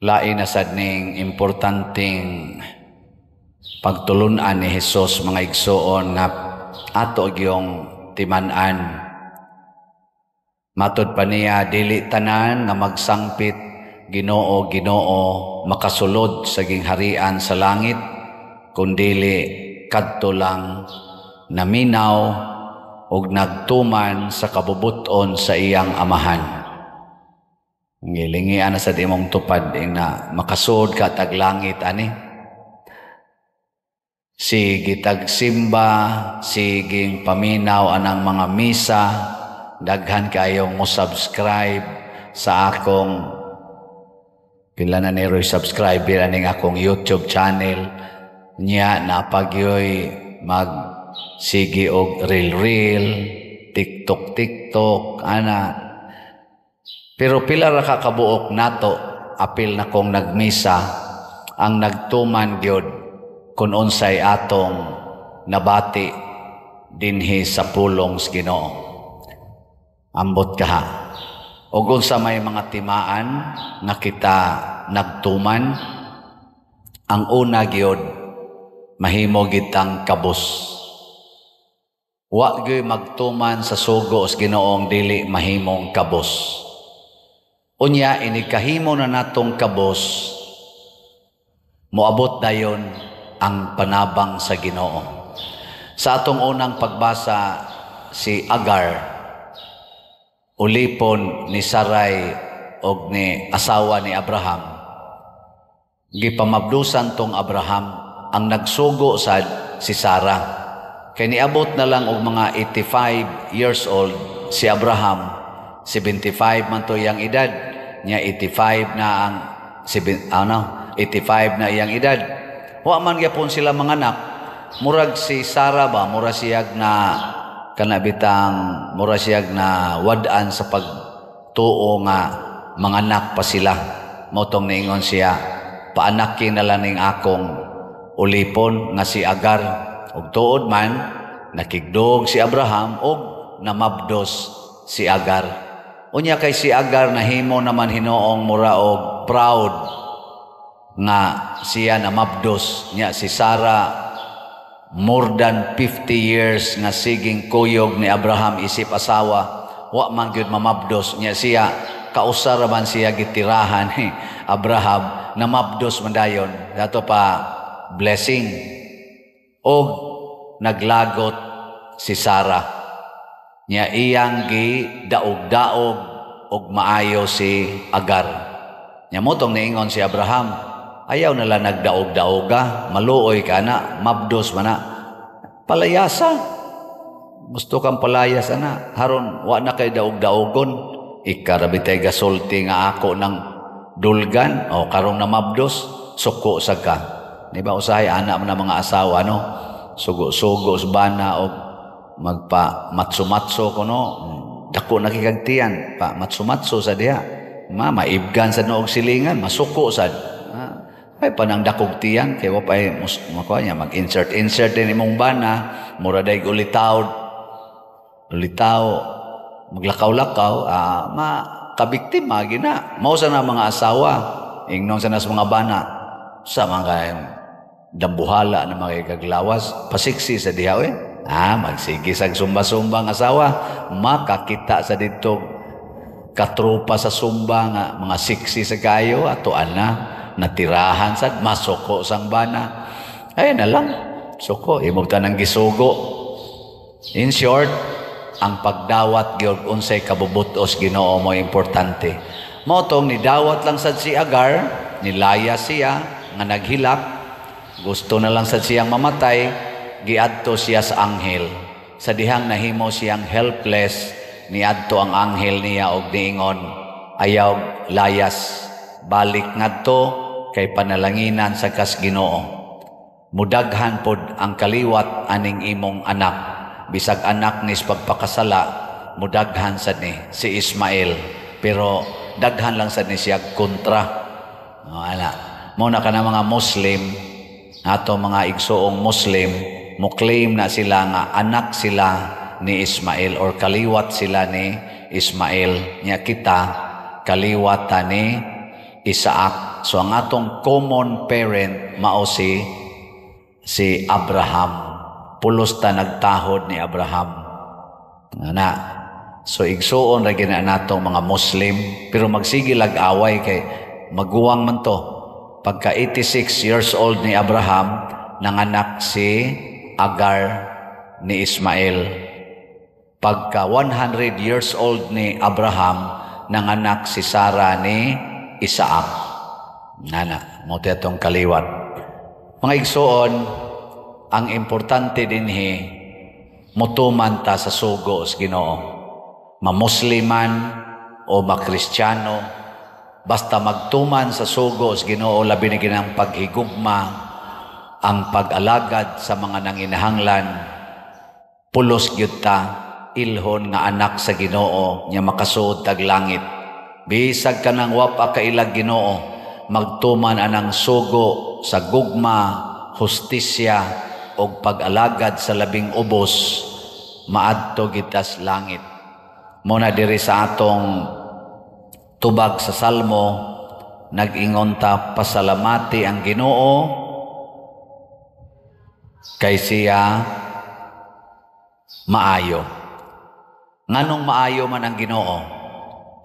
Lain na sad ning importanteng pagtulunan ni Hesus, mga igsoon, nga ato gyung timan-an. Matod pa niya, dili tanan nga magsangpit, "Ginoo, Ginoo," makasulod sa gingharian sa langit, kundili kadto lang naminaw ug nagtuman sa kabubuton sa iyang Amahan. Gilingian na sa imong tupad na makasud ka tag langit ani. Sige tagsimba, siging paminaw anang mga misa, daghan kayong mo subscribe sa akong, pila na ni Roy subscriber aning akong YouTube channel niya, napagyoy mag sige og reel reel, TikTok TikTok ana. Pero pila ra ka kabuok nato, apil na kong nagmisa, ang nagtuman gyud kung unsay atong nabati dinhi sa pulong sa Ginoo? Ambot kaha. Og unsa may mga timaan nga kita nagtuman? Ang una gyud, mahimo gitang kabus. Wa gyud magtuman sa sugo sa Ginoong dili mahimong kabus. Unya, inig kahimo na natong kabus, moabot dayon ang panabang sa Ginoo. Sa atong unang pagbasa, si Agar, ulipon ni Sarai og ni asawa ni Abraham, gipamabdusan tong Abraham. Ang nagsugo sad si Sarah. Kay niabot na lang og mga 85 years old si Abraham, 75 man to iyang edad niya, 85 na ang ano, 85 na iyang edad. Wa man gyapon sila manganak. Murag si Sarah ba, mura siyag na kana bitang mura siyag na wad-an sa pagtuo nga manganak pa sila. Mao tong niingon siya, "Paanaki na lang ning akong ulipon nga si Agar." Ug tuod man, nakigdog si Abraham ug namabdos si Agar. Unya kay si Agar nahimo naman hinoong mura og proud nga siya namabdos niya. Si Sarah, more than 50 years nga siging kuyog ni Abraham isip asawa, wa man gyud mamabdos niya. Siya, kausa ra man siya gitirahan ni Abraham, namabdos man dayon. Dato pa blessing og naglagot si Sarah niya, iyang gi daog-daog og maayo si Agar nya. Mao tong niingon si Abraham, "Ayaw na lang nagdaog-daoga, maluoy ka na, mabdos man na. Palayasa. Gusto kang palayas ana, haron wa na kay daog-daogon. Ika ra bitay gasulti nga ako ng dulgan o karong namabdos, suko sa ka." Di ba usahay ana man ang mga asawa, no? Sugo-sugo sa bana o magpa matso-matso kuno. Dako na kikagtiyan, pa matso-matso sa diha. Ma maibgan sa noog silingan, masuko sad. Ah, ay panang dakog tiyan kay wa pay mus makuha niya, mag-insert insert din imong bana, mura day ulitaw ulitaw, maglakaw-lakaw, ma kabiktima gina. Mao sa na mga asawa, ingnon sa nas mga bana sa mga dambuhala na mga kaglawas, pasiksi sa diha eh. Ah, magsige sag sumba-sumba ang asawa, makakita sa dito katropa sa sumba nga mga siksi sa kayo ato ana, natirahan sad, masuko sang bana. Ay na lang suko imo tanang gisugo. In short, ang pagdawat gyud unsay kabubutos Ginoo mo importante. Mao tong nidawat lang sad si Agar, nilaya siya nga naghilak, gusto na lang sad siyang mamatay, giadto siya sa anghel. Sa dihang nahimo siyang helpless, niadto ang anghel niya og niingon, "Ayaw layas, balik ngadto kay panalanginan sa kas Ginoo. Mudaghan pod ang kaliwat aning imong anak." Bisag anak nis pagpakasala, mudaghan sad ni si Ismael, pero daghan lang sad ni siya kontra. Oh, ana. Mo na kana mga Muslim, ato mga igsoong Muslim, mo claim na sila nga anak sila ni Ismael or kaliwat sila ni Ismael. Nya kita kaliwat ta ni Isaac. Isaac. So ang atong common parent mao si Abraham. Pulos ta nagtahod ni Abraham. Ana. So igsuon ra gina natong mga Muslim, pero magsige lag away kay maguwang man to. Pagka 86 years old ni Abraham, nanganak si Agar ni Ismael. Pagka 100 years old ni Abraham, nanganak si Sarah ni Isaac. Nana, mo atong kaliwat. Mga igsuon, ang importante dinhi, mutuman ta sa sugo sa Ginoo. Mamusliman o makristyano, basta magtuman sa sugo sa Ginoo, labi na ginang paghigugma, ang pag-alagad sa mga nanginahanglan, pulos gyud ta ilhon nga anak sa Ginoo nya makasuod tag langit. Bisag kanang wa pa kailag Ginoo, magtuman anang sugo sa gugma, hustisya og pag-alagad sa labing ubos, maadto gitas langit. Muna diri sa atong tubag sa Salmo, nag-ingon ta, "Pasalamati ang Ginoo kay siya maayo." Nganong maayo man ang Ginoo?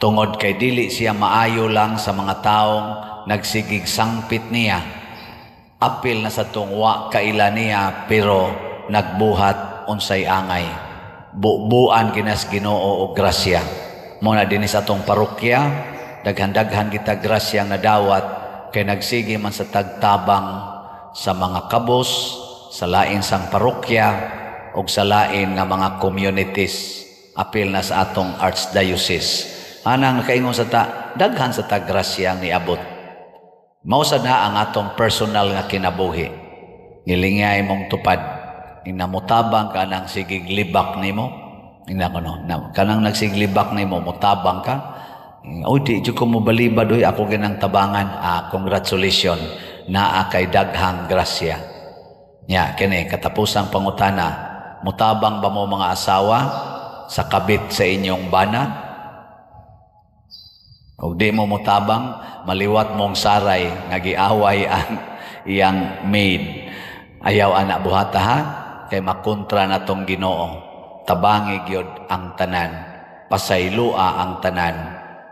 Tungod kay dili siya maayo lang sa mga taong nagsigig sangpit niya. Apil na sa tungwa kaila niya pero nagbuhat unsay angay. Bubuan ginas Ginoo og grasya. Muna dinhi sa atong parokya, daghan-daghan kita grasya nga nadawat kay nagsige man sa tagtabang sa mga kabos, sa lain sang parokya ug sa lain nga mga communities, apil na sa atong archdiocese. Anang nakaingon sa ta, daghan sa ta grasya ang niabot. Mao sad na ang atong personal nga kinabuhi. Ngilingay mong tupad. Inamutabang ka nang sigig libak nimo. Ina ko no, na, kanang nagsiglibak nimo, mutabang ka. "Oy, di jud ko mobalibad oy, ako ginang tabangan." Ah, congratulations. Naa kay daghang grasya. Nya kini katapusang pangutana, mutabang ba mo mga asawa sa kabit sa inyong bana? Ug di mo mutabang, maliwat mong saray nga giaway ang iyang maid. Ayaw ana buhata ha, kay makontra na tong Ginoo. Tabangi gyud ang tanan, pasaylua ang tanan,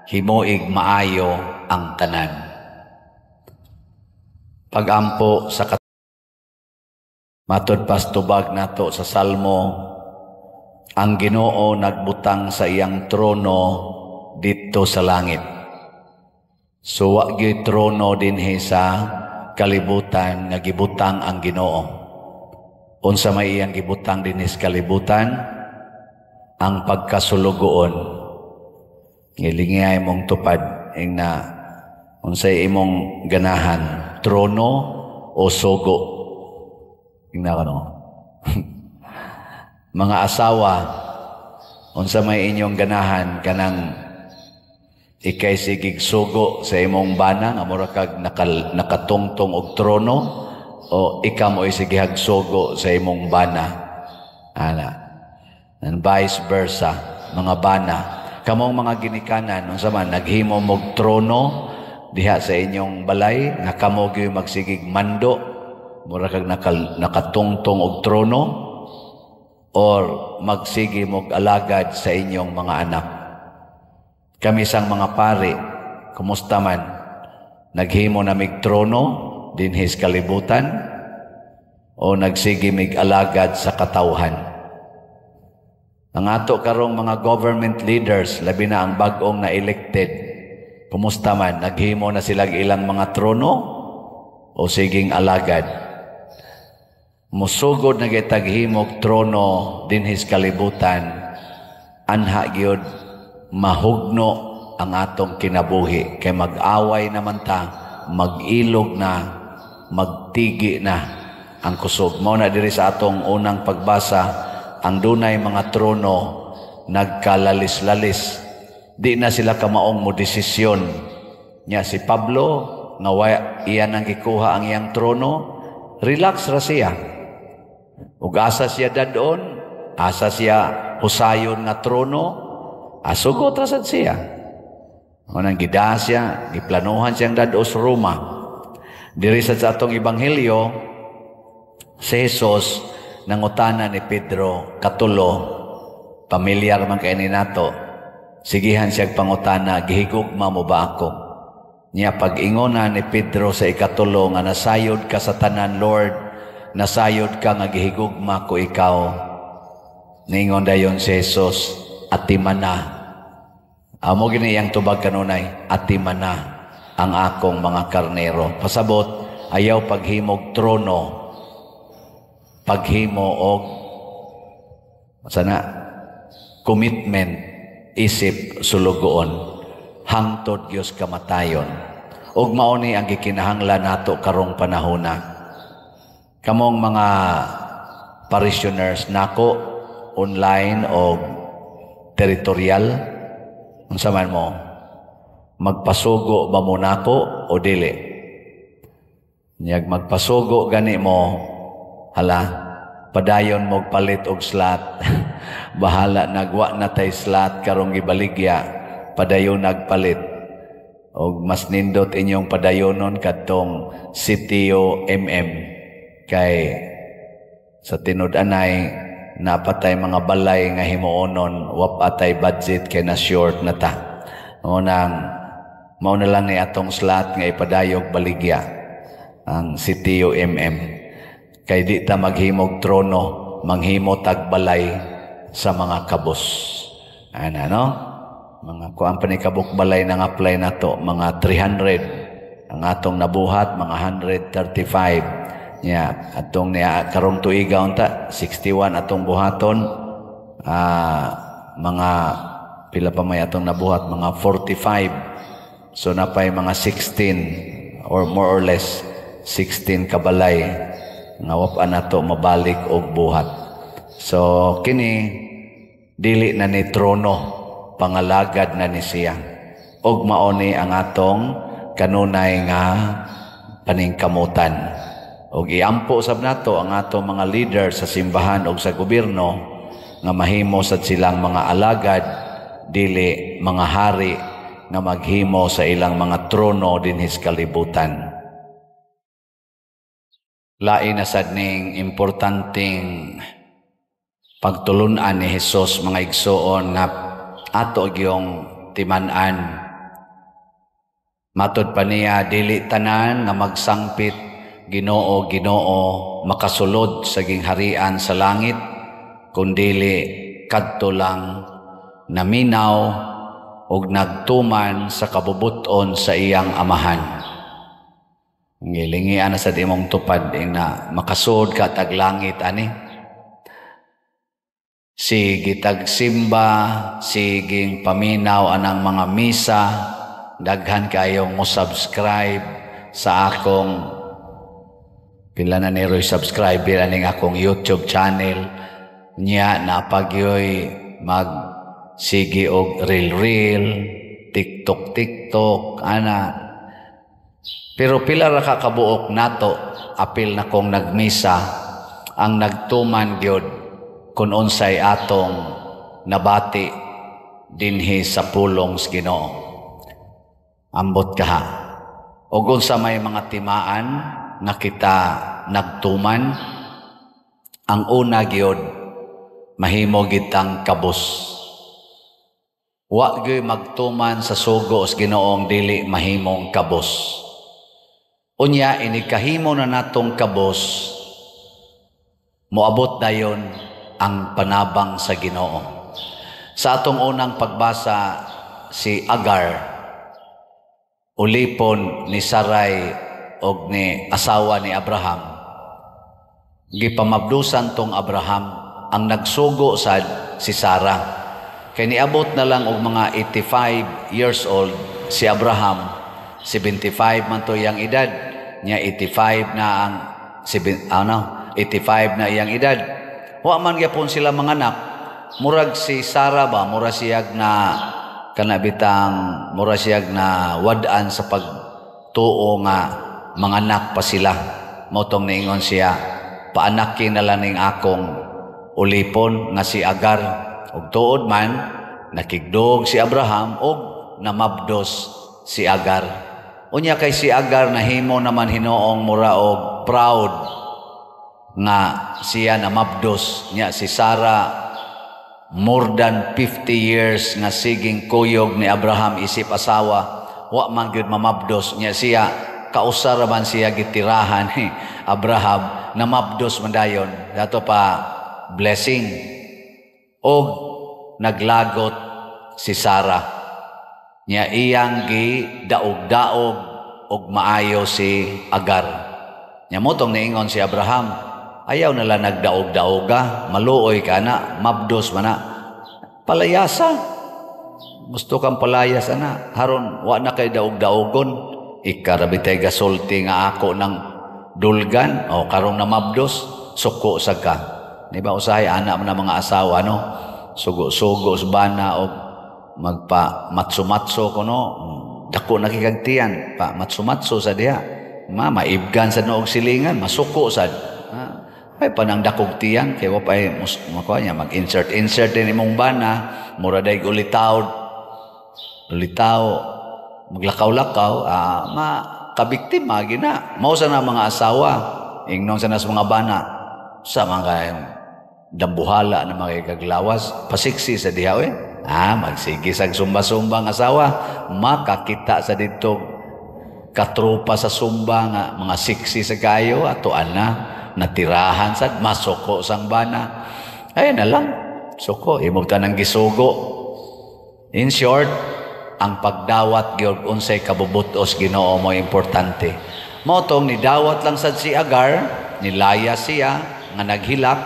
himuig maayo ang tanan. Pagampo sa Matod pas tubag nato sa Salmo, ang Ginoo nagbutang sa iyang trono didto sa langit. So wa gyud trono dinhi sa kalibutan nga gibutang ang Ginoo. Unsa may iyang gibutang dinhi sa kalibutan? Ang pagkasulugoon. Ngilingay mong tupad ing na unsay imong ganahan, trono o sugo? Ingna ka no. Mga asawa, unsa may inyong ganahan, kanang ikay sigig sugo sa imong bana nga mura kag nakatungtong og trono o ikaw mo sigihag sugo sa imong bana? Ana. And vice versa, mga bana. Kamong mga ginikanan, unsa man, naghimo mog trono diha sa inyong balay nga kamo gyud magsigig mando, mura kag nakatungtong og trono, or magsige mog alagad sa inyong mga anak? Kami sang mga pari, kumusta man? Naghimo na mig trono dinhi sa kalibutan o nagsige mig alagad sa katawhan? Ang ato karong mga government leaders, labi na ang bag-ong na elected, kumusta man? Naghimo na sila ilang mga trono o siging alagad? Musugod na gitaghimog trono dinhi sa kalibutan, anha gyud mahugno ang atong kinabuhi kay mag-away naman ta, mag-ilog na, magtigi na ang kusog. Mao na diri sa atong unang pagbasa, ang dunay mga trono nagkalalis-lalis, di na sila kamaong mo desisyon. Nya si Pablo nga iyan ang gikuha ang iyang trono, relax ra siya. Ug asa siya dadon, asa siya husayon nga trono, asugot ra sad siya. Unang gida siya, giplanuhan siyang dad-os Roma. Diri sa atong ebanghelyo, si Jesus nangutana ni Pedro katulo, pamilyar man kay ni nato. Sigihan siya pangutana, "Gihigugma mo ba ako?" Nya pag-ingona ni Pedro sa ikatulo nga, "Nasayod ka sa tanan, Lord, nasayod ka nga gihigugma ko ikaw." Ningon dayon si Jesus, "Atimana." Amo gini iyang tubag kanunay, "Atimana ang akong mga karnero." Pasabot, ayaw paghimog trono, paghimo og sana commitment isip sulugoon hangtod Dios kamatayon. Ug mao ni ang gikinahanglan nato karong panahona. Kamong mga parishioners nako online o territorial, unsa man mo, magpasugo ba mo nako o dili? Nyag magpasugo gani mo, hala, padayon mo palit og slot. Bahala nagwa na tay slot karong gibaligya, padayon nagpalit. Og mas nindot inyong padayonon kadtong CTO MM kay sa tinud-anay napatay mga balay nga himuonon, wap atay budget kay na short na ta. Unang mao na lang ni atong slot nga ipadayog baligya ang CTO MM kay di ta maghimog trono, manghimo tag balay sa mga kabus. Ana, no? Mga kuan pa ni kabuk balay nang apply nato, mga 300. Ang atong nabuhat, mga 135. Nya atong niya karong tuiga unta 61 atong buhaton, mga pila pa may atong nabuhat, mga 45. So napay mga 16 or more or less 16 kabalay nga wa nato mabalik og buhat. So kini dili na ni trono, pangalagad na ni siya. Og mao ni ang atong kanunay nga paningkamutan. Og iampo sab nato ang atong mga leader sa simbahan og sa gobyerno nga mahimo sad silang mga alagad, dili mga hari nga maghimo sa ilang mga trono dinhi sa kalibutan. Lain na sad ning importanteng pagtulunan ni Hesus, mga igsoon, nga ato gyung timan-an. Matod pa niya, dili tanan nga magsangpit, "Ginoo, Ginoo," makasulod sa gingharian sa langit, kundili kadto lang naminaw ug nagtuman sa kabubuton sa iyang Amahan. Ngilingian na sa imong tupad ina makasud ka tag langit ani. Sige tagsimba, siging paminaw anang mga misa, daghan kayong mo subscribe sa akong, pila na ni Roy subscriber aning akong YouTube channel niya, napagyoy mag sige og reel reel, TikTok TikTok ana. Pero pila ra ka kabuok nato apil na kong nagmisa ang nagtuman gyud kung unsay atong nabati dinhi sa pulong sa Ginoo? Ambot kaha. Og unsa may mga timaan nga kita nagtuman? Ang una gyud, mahimo gitang kabus. Wa gyud magtuman sa sugo sa Ginoong dili mahimong kabus. Unya, inikahimo na natong kabus, moabot dayon ang panabang sa Ginoo. Sa atong unang pagbasa, si Agar, ulipon ni Sarai og ni asawa ni Abraham, gipamabdusan tong Abraham, ang nagsugo sad si Sarah. Kay niabot na lang og mga 85 years old si Abraham, 75 man to iyang edad niya, 85 na ang ano, 85 na iyang edad. Wa man gyapon sila manganak. Murag si Sarah ba, mura siyag na kana bitang mura siyag na wad-an sa pagtuo nga manganak pa sila. Motong niingon siya, "Paanakin na lang ning akong ulipon nga si Agar." Og tuod man, nakigdog si Abraham og namabdos si Agar. Unya kay si Agar nahimo naman hinoong mura og proud nga siya namabdos nya. Si Sarah, more than 50 years nga siging kuyog ni Abraham isip asawa, wa man gyud mamabdos nya. Siya, kausa ra man siya gitirahan ni Abraham, namabdos man dayon. Dato pa blessing og naglagot si Sarah nya, iyang gi daog-daog og maayo si Agar nya. Motong niingon si Abraham, "Ayaw nala nagdaog-daoga, maluoy ka na, mabdos man na. Palayasa. Gusto kang palayas ana, haron wa na kay daog-daogon." Ikarabitay gasulti nga ako ng dulgan o karong namabdos, suko sa ka. Di ba usahay ana man mga asawa, no? Sugo-sugo sa bana o magpa matso-matso kuno, dako na kikagtiyan pa matso-matso sa diha. Ma maibgan sa noog silingan, masuko sad. Ay panang dakog tiyan kay wa pay makuha niya, mag-insert insert din imong bana, mura day ulitaw ulitaw, maglakaw-lakaw, ma kabiktima gina. Mao sa na mga asawa, ingnon sa nas mga bana sa mga dambuhala na mga kaglawas, pasiksi sa diha oy. Magsige sag sumba-sumba ang asawa, makakita sa dito katropa sa sumba nga mga siksi sa kayo ato ana natirahan sad, masuko sang bana. Ay na lang suko imo tanang gisugo. In short, ang pagdawat gyud unsay kabubutos Ginoo mo importante. Mao tong nidawat lang sad si Agar, nilaya siya nga naghilak,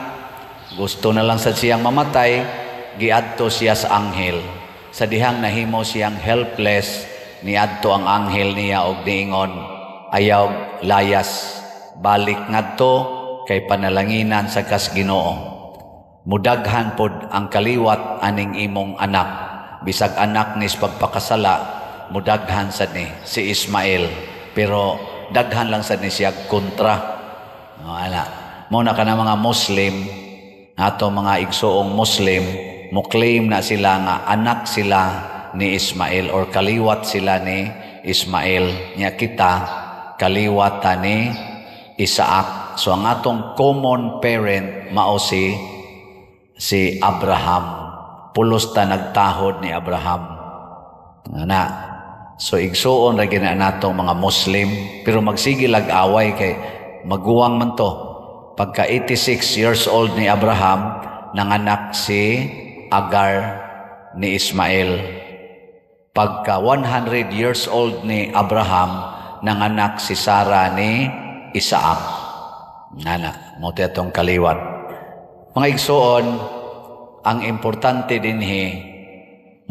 gusto na lang sad siyang mamatay, giadto siya sa anghel. Sa dihang nahimo siyang helpless, niadto ang anghel niya og niingon, "Ayaw layas, balik ngadto kay panalanginan sa kas Ginoo. Mudaghan pod ang kaliwat aning imong anak." Bisag anak ni pagpakasala, mudaghan sad ni si Ismael, pero daghan lang sad ni siya kontra. Oh, ala mo na kana mga Muslim ato, mga igsoong Muslim, mo claim na sila nga anak sila ni Ismael or kaliwat sila ni Ismael. Nya kita, kaliwat ta ni Isaac. So ang atong common parent mao si Abraham. Pulos ta nagtahod ni Abraham. Na. So igsuon ra gina nato mga Muslim, pero magsige lag away kay maguwang man to. Pagka 86 years old ni Abraham, nanganak si Agar ni Ismael. Pagka 100 years old ni Abraham, nanganak si Sarah ni Isaac. Nana, mo atong kaliwat. Mga igsuon, ang importante dinhi,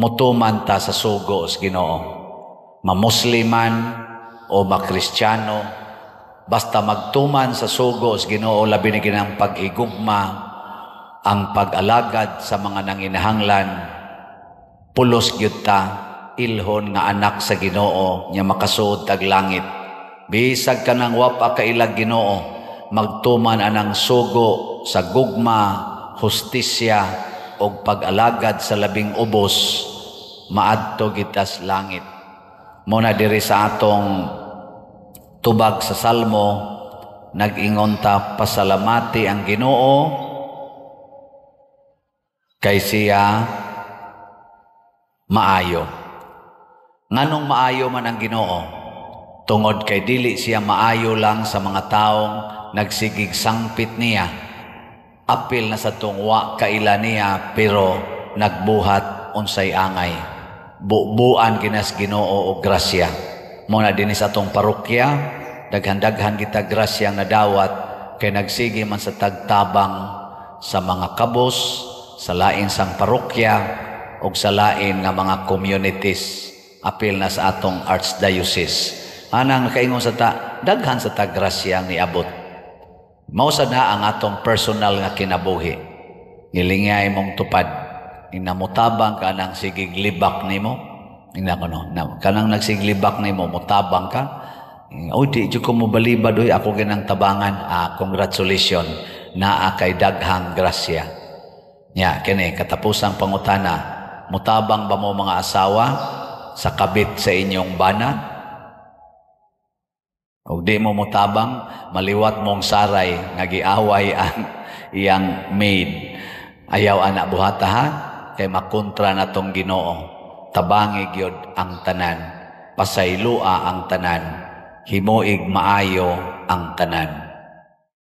mutuman ta sa sugo sa Ginoo. Mamusliman o makristyano, basta magtuman sa sugo sa Ginoo, labi na ginang pag-igugma, ang pag-alagad sa mga nanginahanglan, pulos gyud ta ilhon nga anak sa Ginoo nya makasuod tag langit. Bisag kanang wa pa kailag Ginoo, magtuman anang sugo sa gugma, hustisya og pag-alagad sa labing ubos, maadto gitas langit. Muna diri sa atong tubag sa Salmo, nag-ingon ta, "Pasalamati ang Ginoo kay siya maayo." Nganong maayo man ang Ginoo? Tungod kay dili siya maayo lang sa mga taong nagsigig sangpit niya. Apil na sa tungwa kaila niya pero nagbuhat unsay angay. Bubuan kinas Ginoo og grasya. Mo na dinhi sa atong parokya, daghan-daghan kita grasya nga nadawat kay nagsige man sa tagtabang sa mga kabos, sa lain sang parokya ug sa lain nga mga communities, apil na sa atong archdiocese. Anang nakaingon sa ta, daghan sa ta grasya ang niabot. Mao sad na ang atong personal nga kinabuhi. Ngilingay mong tupad. Inamutabang ka nang sigig libak nimo. Ina ko no, na, kanang nagsiglibak nimo, mutabang ka. "Oy, di jud ko mobalibad oy, ako ginang tabangan." Ah, congratulations. Naa kay daghang grasya. Nya kini katapusang pangutana, mutabang ba mo mga asawa Sa kabit sa inyong bana? Ug di mo motabang, maliwat mong Saray nga giaway ang iyang maid. Ayaw ana buhata ha, kay makontra na tong Ginoo. Tabangi gyud ang tanan, pasaylua ang tanan, himuig maayo ang tanan.